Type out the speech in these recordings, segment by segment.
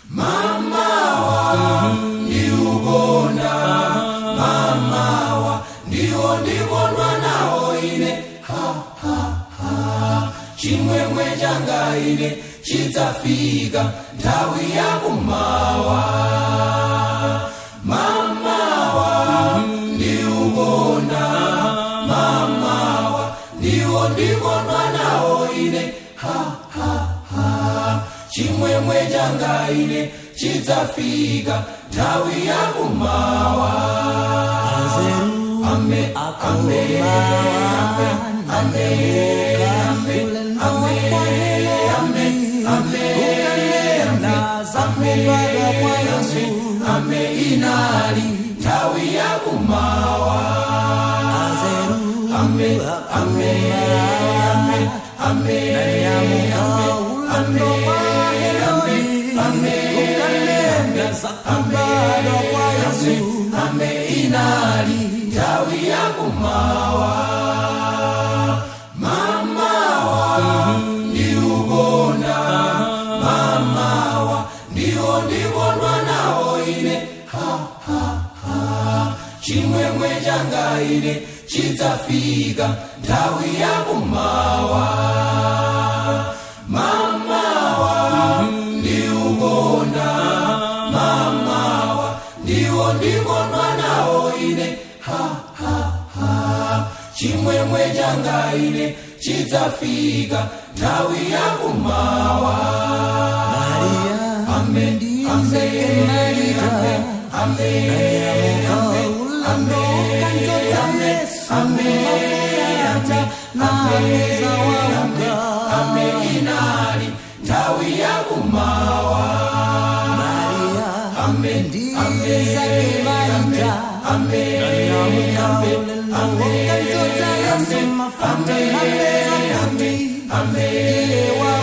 Mamawa ndiukonda, mamawa ndiwo ndikondwa nawo ine. Ha ha ha, chimwemwe changa ine chidzafika nthawi yakumawa. Mamawa ndiukonda, mamawa ndiwo ndikondwa nawo ine. Ha ha ha, chimwemwe changa ine chidzafika nthawi yakumawa. Ame, ame, ame, ame, ame, ame, ame, ame, ame, ame, ame, inali nthawi yakumawa. Ame, ame, ame, ame, ame, ame, ame, ame, ame, ame, ame, inali nthawi yakumawa. Mamawa ndiukonda, mamawa ndiwo ndikondwa nawo ine. Ha ha ha, chimwemwe changa ine chidzafika nthawi yakumawa. Mamawa ndiukonda, mamawa ndiwo ndikondwa nawo ine. Ha ha ha, chimwemwe changa ine chidzafika nthawi yakumawa. Ame, ame, ame, ame, ame, ame, ame, ame, ame, ame, ame, inali nthawi yakumawa. Ame, ame, ame, ame, ame, ame, ame, ame, ame, ame,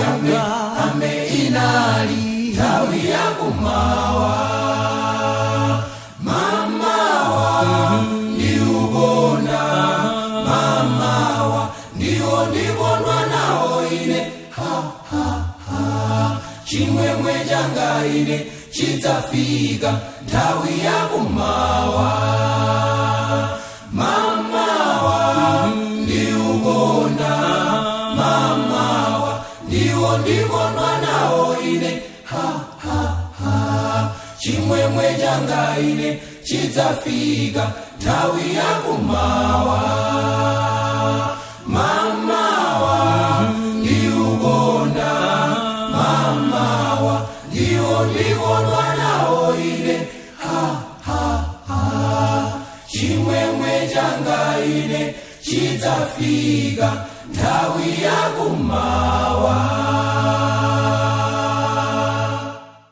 ame, ame, inali nthawi yakumawa. Mamawa ndiukonda, mamawa ndiwo ndikondwa nawo ine. Ha ha ha, chimwemwe changa ine chidzafika nthawi yakumawa. Mamawa ndiukonda, mamawa ndiwo ndikondwa nawo ine. Ha ha ha, chimwemwe changa ine chidzafika nthawi yakumawa. Mamawa ndiukonda, mamawa ndiwo ndikondwa nawo ine. Ha ha ha, chimwemwe changa ine chidzafika nthawi yakumawa.